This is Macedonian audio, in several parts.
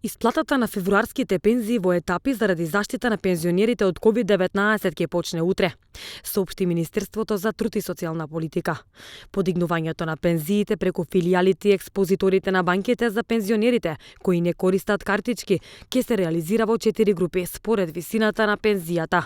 Исплатата на февруарските пензии во етапи заради заштита на пензионерите од COVID-19 ќе почне утре, соопшти Министерството за труд и социјална политика. Подигнувањето на пензиите преку филијалите и експозиторите на банките за пензионерите кои не користат картички ќе се реализира во 4 групи според висината на пензијата.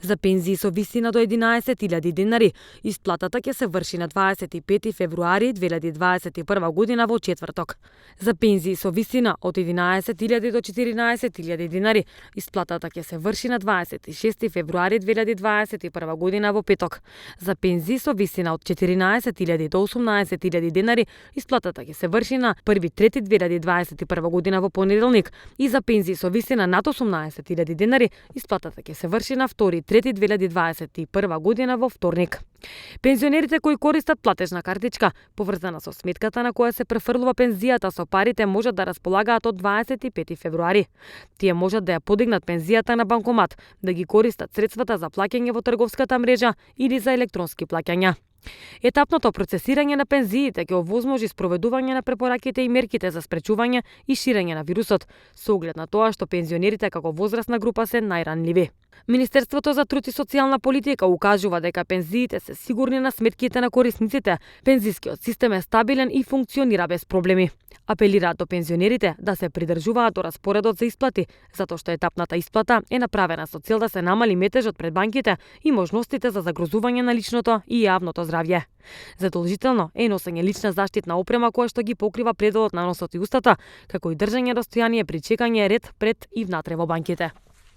За пензии со висина до 11.000 денари, исплатата ќе се врши на 25 февруари 2021 година во четврток. За пензии со висина од 11.000 до 14.000 денари, исплатата ќе се врши на 26 февруари 2021 година во петок. За пензии со висина од 14.000 до 18.000 денари, исплатата ќе се врши на 1.3.2021 година во понеделник и за пензии со висина над 18.000 денари, исплатата ќе се врши на 2.3.2021 година во вторник. Пензионерите кои користат платежна картичка, поврзана со сметката на која се префрлува пензијата со парите, можат да располагаат од 25 февруари. Тие можат да ја подигнат пензијата на банкомат, да ги користат средствата за плаќање во трговската мрежа или за електронски плаќања. Етапното процесирање на пензиите ќе овозможи спроведување на препораките и мерките за спречување и ширење на вирусот, со оглед на тоа што пензионерите како возрастна група се најранливи. Министерството за труд и социјална политика укажува дека пензиите се сигурни на сметките на корисниците, пензискиот систем е стабилен и функционира без проблеми. Апелираат до пензионерите да се придржуваат до распоредот за исплати, затоа што етапната исплата е направена со цел да се намали метежот пред банките и можностите за загрозување на личното и јавното здравје. Задолжително е носење лична заштитна опрема која што ги покрива пределот на носот и устата, како и држање расстојание при чекање ред пред и внатре во банките.